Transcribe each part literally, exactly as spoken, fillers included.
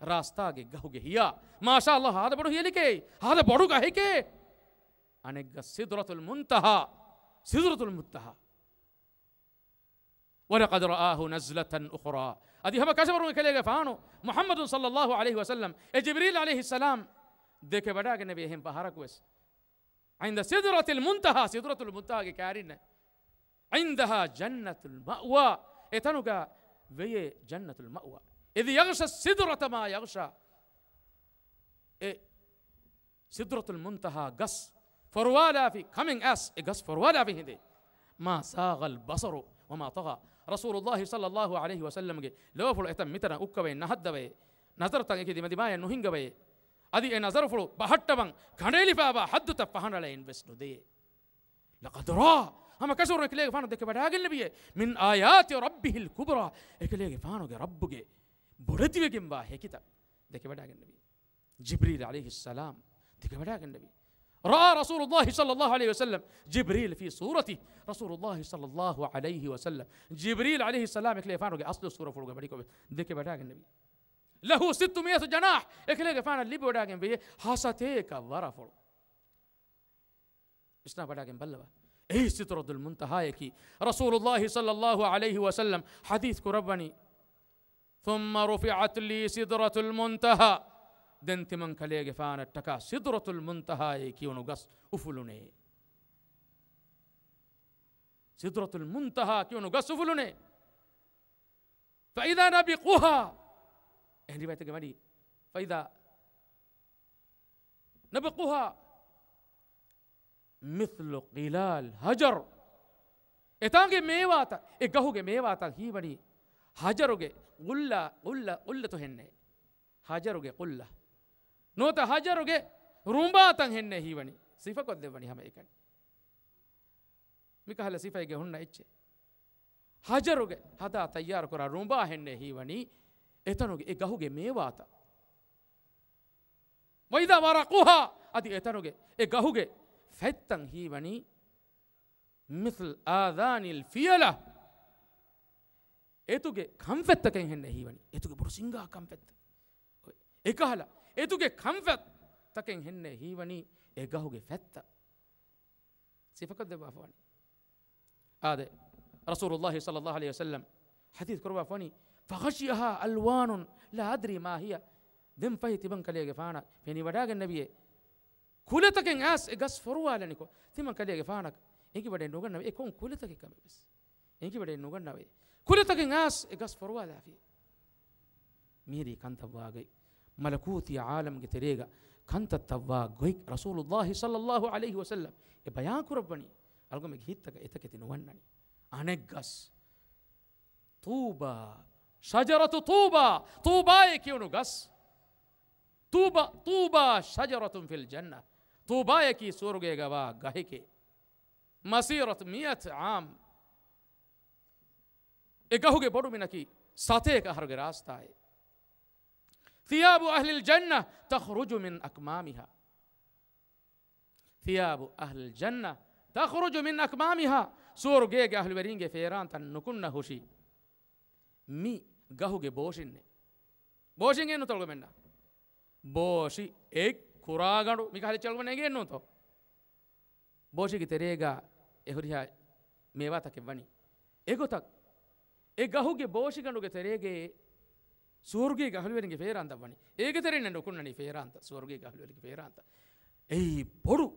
ރާސްތާގެ ގަހުގެ ހިޔާ. މާޝާ ﷲ، ހާދަ ބޮޑު ހިޔަލެކޭ، ހާދަ ބޮޑު ގަހެކޭ. އަނެއްގަސް ސިދްރަތުލް މުންތަހާ، ސިދްރަތުލް މުންތަހާ. وَلَقَدْ رَآهُ نَزْلَةً أُخْرَىٰ. އަދި ހަމަ ކަށަވަރުން އެކަލޭގެފާނު މުޙައްމަދު ޞައްލައްލާހު ޢަލައިހި ވަސައްލަމް އެ ޖިބްރީލް ޢަލައިހިއްސަލާމް ދެކެ ވަޑާގެންނެވި އެހެން ފަހަރަކުވެސް. عند سدرة المنتهى، ސިދްރަތުލް މުންތަހާގެ ކައިރިންނޭ. عندها جنة المأوى، އެތަނުގަ ވެޔޭ ޖަންނަތުލް މައުވާ. إذ يغشى السدرة ما يغشى. އެ ސިދްރަތުލް މުންތަހާ ގަސް ފޮރުވާލާފި ކަމެއް އައިސް، އެ ގަސް ފޮރުވާލާފި ހިނދެއް. ما زاغ البصر وما طغى. ރަސޫލުﷲ ޞައްލައްލާހު ޢަލައިހި ވަސައްލަމްގެ ލޯފުޅު އެތަން މިތަނަށް އުއްކަވައި ނަހައްދަވައި، ނަޒަރުތައް އެކި ދިމަދިމާޔަށް ނުހިންގަވައި، އަދި އެ ނަޒަރުފުޅު ބަހައްޓަވަން ކަނޑައެޅިފައިވާ ހައްދުތައް ފަހަނަޅައިން ވެސް ނުދެޔޭ. لقد رأى، ހަމަ ކަށަވަރުން އެކަލޭގެފާނު ދެކެ ވަޑާގެންނެވިއޭ، من آيات ربه الكبرى، އެކަލޭގެފާނުގެ ރައްބުގެ ބޮޑެތިވެގެންވާ ހެކިތައް ދެކެ ވަޑާގެންނެވި. ޖިބްރީލް ޢަލައިހިއްސަލާމް ދެކެ ވަޑާގެންނެވި. رأى رسول الله صلى الله عليه وسلم جبريل في صورته. ރަސޫލުﷲ ޞައްލައްލާހު ޢަލައިހި ވަސައްލަމް، ޖިބްރީލް ޢަލައިހިއްސަލާމް އެކަލޭގެފާނުގެ އަސްލު ސޫރަފުޅުގަ ވަޑިކޮށް ދެކެ ވަޑާގެންނެވި. له ستمائة جناح، އެކަލޭގެފާނަށް ލިބިވަޑާގެން ވެޔޭ ހަސަތޭކަ ވަރަފުޅު. ވިސްނާ ބަލާގެން ބައްލަވާ. އެއީ ސިދްރަތުލް މުންތަހާޔަކީ. ރަސޫލުﷲ ޞައްލައްލާހު ޢަލައިހި ވަސައްލަމް ޙަދީޘް ކުރައްވަނީ، ثم رفعت لي سدرة المنتهى. ދެން ތިމަން ކަލޭގެފާނަށްޓަކާ ސިދްރަތުލް މުންތަހާއޭ ކިޔުނު ގަސް އުފުލުނޭ. ސިދްރަތުލް މުންތަހާ ކިޔުނު ގަސް އުފުލުނޭ. فإذا نبقها، އެހެން ރިވާޔަތެއްގަ ވަނީ، فإذا نبقها مثل قلال الحجر. އެތާނގެ މޭވާތައް، އެ ގަހުގެ މޭވާތައް ހީވަނީ ހަޖަރުގެ ގުއްލާ، ގުއްލަ، ގުއްލަތު ހެންނޭ. ހަޖަރުގެ ގުއްލަ. ނުވަތަ ހަޖަރުގެ ރުނބާތައް ހެންނޭ ހީވަނީ. ސިފަކޮށްދެއްވަނީ ހަމައެކަނި. މިކަހަލަ ސިފައެއްގެ ހުންނަ އެއްޗެއް. ހަޖަރުގެ ހަދާ ތައްޔާރުކުރާ ރުނބާ ހެންނޭ ހީވަނީ އެތަނުގެ އެ ގަހުގެ މޭވާތައް. وإذا ورقها، އަދި އެތަނުގެ އެ ގަހުގެ ފަތްތައް ހީވަނީ مثل آذان الفيلة. އެތުގެ ކަންފަތްތަކެއް ހެންނޭ ހީވަނީ. އެތުގެ ބޮޑު ސިނގާ ކަންފަތްތައް. އެކަހަލަ އެތުގެ ކަންފަތްތަކެއް ހެންނޭ ހީވަނީ އެ ގަހުގެ ފަތްތައް. ސިފަކޮށްދެއްވާފަވަނީ. އާދެ، ރަސޫލުﷲ ޞައްލައްލާހު ޢަލައިހި ވަސައްލަމް ޙަދީޘް ކުރައްވާފަވަނީ، فغشيها ألوان لا أدري ما هي. ދެން ފަހެ ތިމަން ކަލޭގެފާނަށް ފެނިވަޑާގެންނެވިއޭ، ކުލަތަކެއް އައިސް އެ ގަސް ފޮރުވާލަނިކޮށް، ތިމަން ކަލޭގެފާނަށް އެނގިވަޑައެއް ނުގަންނަވޭ އެ ކޮން ކުލަތަކެއް ކަމެއް ވެސް. އެނގިވަޑައެއް ނުގަންނަވޭ. ކުލަތަކެއް އައިސް އެ ގަސް ފޮރުވާލާފި. މިހިރީ ކަންތައްވާ ގޮތް، މަލަކޫތީ ޢާލަމްގެ ތެރޭގަ ކަންތައްތައްވާ ގޮތް ރަސޫލުﷲ ޞައްލައްލާހު ޢަލައިހި ވަސައްލަމް އެ ބަޔާން ކުރައްވަނީ. އަޅުގަނޑުމެންގެ ހިތްތަކަށް އެތަކެތި ނުވަންނަނީ. އަނެއްގަސް، طوبى، شجرة طوبى، ޠޫބާއޭ ކިޔުނު ގަސް. طوبى، طوبى شجرة في الجنة. ޠޫބާޔަކީ ސުވަރުގޭގަވާ ގަހެކޭ. مسيرة مئة عام. އެ ގަހުގެ ބޮޑުމިނަކީ ސަތޭކަ އަހަރުގެ ރާސްތާއޭ. ثياب أهل الجنة تخرج من أكمامها. ثياب أهل الجنة تخرج من أكمامها. ސުވަރުގޭގެ އަހުލުވެރީންގެ ފޭރާންތައް ނުކުންނަ ހުށީ މި ގަހުގެ ބޯށިންނޭ. ބޯށިން އެއްނުތޯ އަޅުގަމެންނަށް؟ ބޯށި އެއް ކުރާގަނޑު މި ކަހަލަ އެއްޗެއް އަޅުގަނޑަށް އެނގޭނުތޯ؟ ބޯށިގެ ތެރޭގަ އެ ހުރިހާ މޭވާތަކެއް ވަނީ. އެގޮތަށް އެ ގަހުގެ ބޯށިގަނޑުގެ ތެރޭގައޭ ސުވަރުގޭގެ އަހުލުވެރިންގެ ފޭރާންތައް ވަނީ. އޭގެ ތެރެއިން ނުކުންނަނީ ފޭރާންތައް، ސުވަރުގޭގެ އަހުލުވެރިންގެ ފޭރާންތައް. އެއީ ބޮޑު،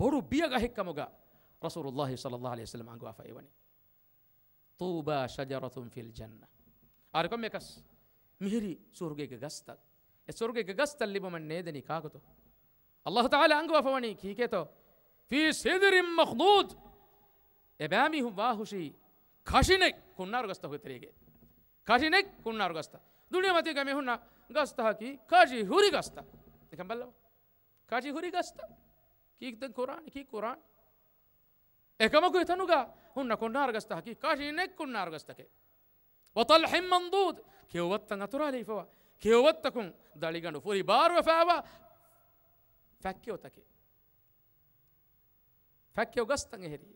ބޮޑު ބިޔަ ގަހެއްކަމުގަ ރަސޫލުﷲ ޞައްލައްލާހު ޢަލައިހި ވަސައްލަމް އަންގަވާފައި ވަނީ. طوبى شجرة في الجنة. އާރެ ކޮންމެއަކަސް މިހިރީ ސުވަރުގޭގެ ގަސްތައް. އެ ސުވަރުގޭގެ ގަސްތައް ލިބުމަށް ނޭދެނީ ކާކުތޯ؟ ﷲ ތަޢާލާ އަންގަވާފަވަނީ ކީކޭތޯ؟ في سدر مخضود. އެބައިމީހުން ވާހުށީ ކަށިނެތް ކުންނާރު ގަސްތަކުގެ ތެރޭގައޭ. ކަށިނެތް ކުންނާރު ގަސްތައް. ދުނިޔެމަތީގަ މި ހުންނަ ގަސްތަކަކީ ކަށި ހުރި ގަސްތައް. ނިކަން ބައްލަވާ. ކަށި ހުރި ގަސްތައް. ކީކް ދެން ކުރާނީ؟ ކީކް ކުރާނީ؟ އެކަމަކު އެތަނުގަ ހުންނަ ކުންނާރު ގަސްތަކަކީ ކަށިނެތް ކުންނާރު ގަސްތަކެއް. وطلح منضود، ކެއުވައްތައް އަތުރާލައިފަވާ، ކެއުވައްތަކުން ދަޅިގަނޑު ފުރި ބާރުވެފައިވާ ފައްކެއުތަކެއް. ފައްކެއު ގަސްތައް އެހެރީ.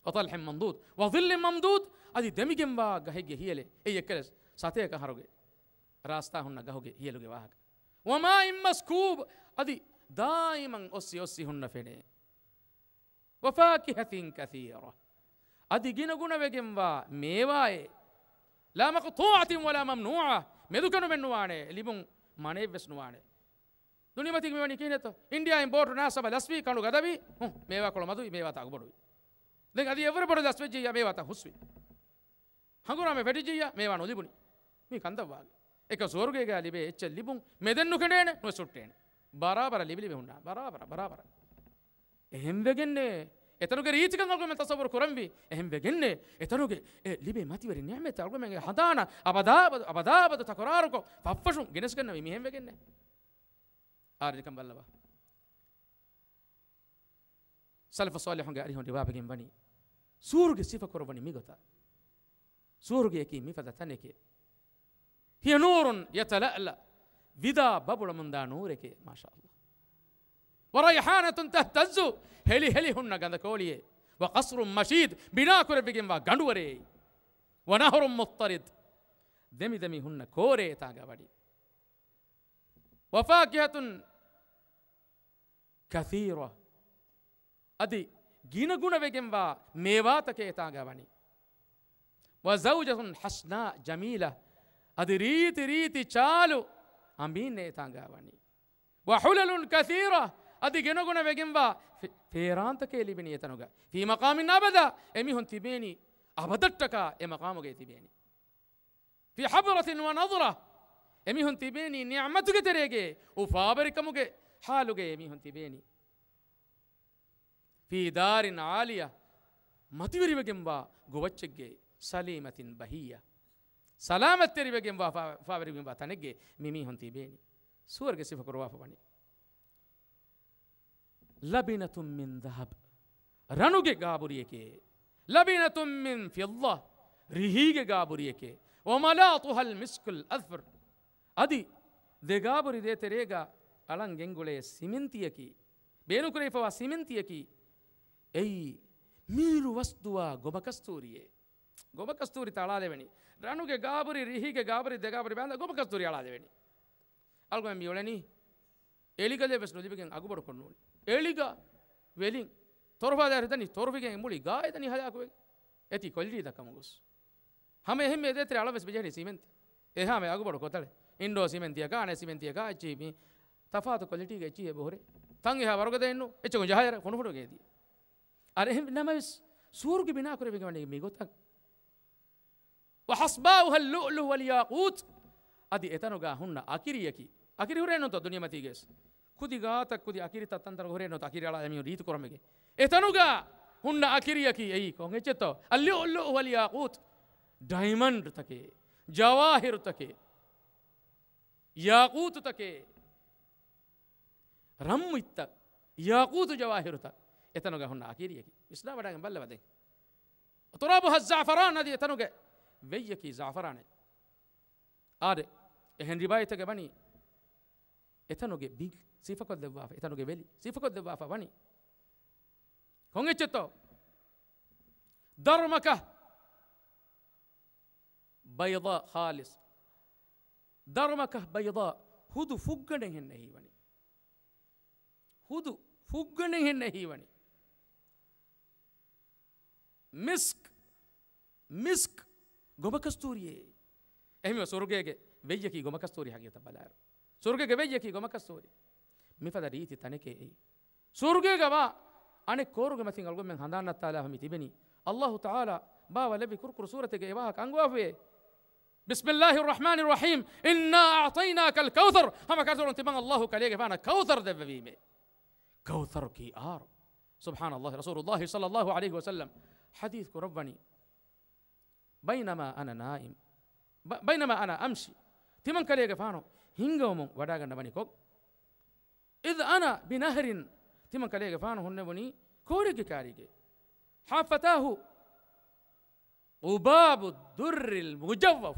وطلح منضود، وظل ممدود، އަދި ދެމިގެންވާ ގަހެއްގެ ހިޔަލެއް، އެއީ އެއްކަލަ ސަތޭކަ އަހަރުގެ ރާސްތާ ހުންނަ ގަހުގެ ހިޔަލުގެ ވާހަކަ. وماء مسكوب، އަދި ދާއިމަން އޮއްސި އޮއްސި ހުންނަ ފެނޭ. وفاكهة كثيرة، އަދި ގިނަގުނަވެގެންވާ މޭވާއެއް. لا مقطوعة ولا ممنوعة، މެދުކަނުމެއް ނުވާނެ، ލިބުން މަނައެއްވެސް ނުވާނެ. ދުނިޔެމަތީގަ މިވަނީ ކިހިނެއްތޯ؟ އިންޑިއާއިން ބޯޓު ނާސަބަ ލަސްވީ، ކަނޑު ގަދަވީ، ހު، މޭވާކޮޅު މަދުވި، މޭވާތައް އަގުބޮޑުވި. ދެން އަދި އެއްވަރު ބޮޑު ލަސްވެއްޖިއްޔާ މޭވާތައް ހުސްވި. ހަނގުރާމަ ފެށިއްޖިއްޔާ މޭވާ ނުލިބުނި. މީ ކަންތައްވާގެ. އެކަ ސުވަރުގޭގަ ލިބޭ އެއްޗެއް ލިބުން މެދެއް ނުކެނޑޭނެ، ނުވެސް ހުއްޓޭނެ. ބަރާބަރަށް ލިބި ލިބި ހުންނާނެ. ބަރާބަރަށް، ބަރާބަރަށް. އެހެންވެގެންނޭ އެތަނުގެ ރީތިކަން އަޅުގަނޑުމެން ތަސައްވުރު ކުރަންވީ. އެހެންވެގެންނޭ އެތަނުގެ އެ ލިބޭ މަތިވެރި ނިޢުމަތް އަޅުގަނޑުމެންގެ ހަނދާނަށް އަބަދާ އަބަދު، އަބަދާ އަބަދު ތަކުރާރުކޮށް ފަށްފަށުން ގެނެސްގަންނަވީ މިހެންވެގެންނޭ. އާ، ނިކަން ބައްލަވާ. ސަލަފު ޞާލިޙުންގެ އަރިހުން ރިވާވެގެން ވަނީ، ސުވަރުގެ ސިފަ ކުރައްވަނީ މިގޮތަށް. ސުވަރުގެއަކީ މިފަދަ ތަނެކޭ. هي نور يتلألأ، ވިދާ ބަބުޅަމުންދާ ނޫރެކޭ. މާޝާﷲ. وريحانة تهتز، ހެޅި ހެޅި ހުންނަ ގަނދަކޯޅިއެއް. وقصر مشيد، ބިނާކުރެވިގެންވާ ގަނޑުވަރެއް. ونهر مضطرد، ދެމި ދެމި ހުންނަ ކޯރޭ އެތާގަ ވަނީ. وفاكهة كثيرة، އަދި ގިނަގުނަވެގެންވާ މޭވާތަކެއް އެތާގަ ވަނީ. وزوجة حسناء جميلة، އަދި ރީތި ރީތި ޗާލު އަނބީންނެއް އެތާގަ ވަނީ. وحلل كثيرة، އަދި ގިނަގުނަވެގެންވާ ފެ-، ފޭރާންތަކެއް ލިބެނީ އެތަނުގަ. في مقام أبدا، އެމީހުން ތިބޭނީ އަބަދަށްޓަކާ އެ މަޤާމުގައި ތިބޭނީ. في حبرة ونظرة، އެމީހުން ތިބޭނީ ނިޢުމަތުގެ ތެރޭގައި، އުފާވެރިކަމުގެ ޙާލުގައި އެމީހުން ތިބޭނީ. في دار عالية، މަތިވެރިވެގެންވާ ގޮވައްޗެއްގައި، سليمة بهية، ސަލާމަތްތެރިވެގެންވާ، ފާ-، އުފާވެރިވެގެންވާ ތަނެއްގައި މިމީހުން ތިބޭނީ. ސުވަރުގެ ސިފަ ކުރުވާފަ ވަނީ. لبنة من ذهب، ރަނުގެ ގާބުރިއެކޭ. لبنة من فضة، ރިހީގެ ގާބުރިއެކޭ. وملاطها المسك الأذفر، އަދި ދެ ގާބުރި ދޭތެރޭގަ އަޅަން ގެންގުޅޭ ސިމެންތިއަކީ، ބޭނުންކުރެވިފަވާ ސިމެންތިއަކީ، އެއީ މީރު ވަސްދުވާ ގޮމަކަސްތޫރިއެއް. ގޮމަކަސްތޫރިތައް އަޅާލެވެނީ. ރަނުގެ ގާބުރި، ރިހީގެ ގާބުރި، ދެ ގާބުރި ބާނދާ ގޮމަކަސްތޫރި އަޅާލެވެނީ. އަޅުގަނޑު މި އުޅެނީ އެޅިގަލެއް ވެސް ނުލިބިގެން އަގުބޮޑުކޮށް ނޫނީ. އެޅިގަ ވެލިން ތޮރުފާ ދާއިރު ދަނީ ތޮރުފިގެން މުޅި ގާއެއް ދަނީ ހަލާކުވެގެން. އެތި ކޮލިޓީ ދައްކަމުން ގޮސް. ހަމަ އެހެންމެ ދޭތެރޭ އަޅަން ވެސް ބެޖެހެނީ ސިމެންތި. އެހާމެ އަގުބޮޑު ކޮތަޅެއް. އިންޑޯ ސިމެންތިއަކާ އަނެއް ސިމެންތިއަކާ އެއްޗިހި މި ތަފާތު ކޮލިޓީގެ އެއްޗިހި އެބަހުރޭ. ތަން އެހާ ވަރުގަދައެއްނު. އެއްޗަކުން ޖަހާއިރަށް ފުނޑުފުނޑުގެ އެދި. އަރެ އެހެން ނަމަވެސް ސުވަރުގެ ބިނާކުރެވިގެން ވަނީ މިގޮތަށް. وحصباؤها اللؤلؤ والياقوت، އަދި އެތަނުގަ ހުންނަ އަކިރިއަކީ، އަކިރި ހުރޭނުތޯ ދުނިޔެމަތީގައި؟ ކުދި ގާތައް ކުދި އަކިރިތައް ތަންތަނުގަ ހުރޭނުތޯ އަކިރި އަޅާ އެމީހުން ރީތި ކުރަމެގެ. އެތަނުގަ ހުންނަ އަކިރިއަކީ އެއީ ކޮން އެއްޗެއްތޯ؟ اللؤلؤ والياقوت، ޑައިމަންޑްތަކެއް، ޖަވާހިރުތަކެއް، ޔާޤޫތުތަކެއް. ރަންމުއްތައް، ޔާޤޫތު ޖަވާހިރުތައް އެތަނުގަ ހުންނަ އަކިރިއަކީ. ވިސްނާވަޑައިގެން ބައްލަވަ ދެން. ترابها الزعفران، އަދި އެތަނުގެ ވެއްޔަކީ ޒަޢުފަރާނެއް. އާދެ، އެހެން ރިވާޔަތެއްގަ ވަނީ، އެތަނުގެ ބިން ސިފަކޮށްދެއްވާފަ، އެތަނުގެ ވެލި ސިފަކޮށްދެއްވާފަ ވަނީ. ކޮން އެއްޗެއްތޯ؟ درمكة بيضاء خالصة. درمكة بيضاء، ހުދު ފުއްގަނޑެއްހެން އެހީވަނީ. ހުދު ފުއްގަނޑެއްހެން އެހީވަނީ. މިސްކް، މިސްކް، ގޮމަކަސްތޫރިއޭ. އެހެންވީމަ ސުވަރުގޭގެ ވެއްޔަކީ ގޮމަކަސްތޫރި ހަގީގަތަށް ބަލާއިރު. ސުވަރުގޭގެ ވެއްޔަކީ ގޮމަކަސްތޫރި. މިފަދަ ރީތި ތަނެކޭ އެއީ. ސުވަރުގޭގަ ވާ އަނެއް ކޯރުގެ މަތިން އަޅުގަނޑުމެން ހަނދާން ނައްތާލާފަ މި ތިބެނީ. އައްލާހު ތަޢާލާ ބާވަ ލެއްވި ކުރުކުރު ސޫރަތެއްގައި އެ ވާހަކަ އަންގަވާފައޭ. بسم الله الرحمن الرحيم، إنا أعطيناك الكوثر. ހަމަ ކަންތައްތައް ތިމަން އައްލާހު ކަލޭގެފާނަށް ކައުޘަރު ދެއްވެވީމޭ. ކައުޘަރު ކި އާރު. ސުބްޙާނައްލާހި، ރަސޫލުއްލާހި ޞައްލައްލާހު ޢަލައިހި ވަސައްލަމް ޙަދީޘް ކުރައްވަނީ، بينما أنا نائم، ބަ-، بينما أنا أمشي، ތިމަން ކަލޭގެފާނު ހިންގަވަމުން ވަޑާގަންނަވަނިކޮށް، إذ أنا بنهر، ތިމަން ކަލޭގެފާނު ހުންނެވުނީ ކޯރެއްގެ ކާރީގައި. حافتاه قباب الدر المجوف.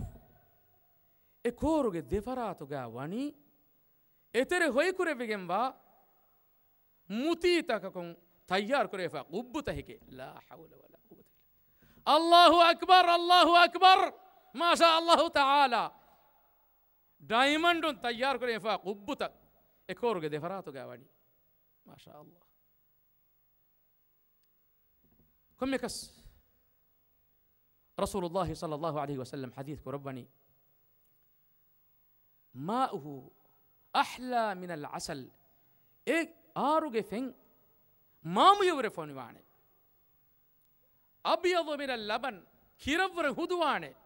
އެ ކޯރުގެ ދެފަރާތުގަ ވަނީ އެތެރެ ހޮތްކުރެވިގެންވާ މުތީތަކަކުން ތައްޔާރު ކުރެވިފަ ގުއްބުތަކެކޭ. لا حول ولا قوة إلا بالله. އައްލާހު އަކްބަރު، އައްލާހު އަކްބަރު. މާޝާ އައްލާހު ތަޢާލާ. ޑައިމަންޑުން ތައްޔާރު ކުރެވިފާ ޤުއްބުތައް އެކޯރުގެ ދެފަރާތުގަ ވަނީ. މާޝާ ﷲ. ކޮންމެކަސް ރަސޫލުﷲ ޞައްލަﷲ ޢަލައިހި ވަސައްލަމް ޙަދީޘް ކުރައްވަނީ، "ماؤه أحلى من العسل." އެ އާރުގެ ފެން މާމުޔަށްވުރެ ފޮނިވާނެ. "أبيض من اللبن." ކިރަށްވުރެ ހުދުވާނެ.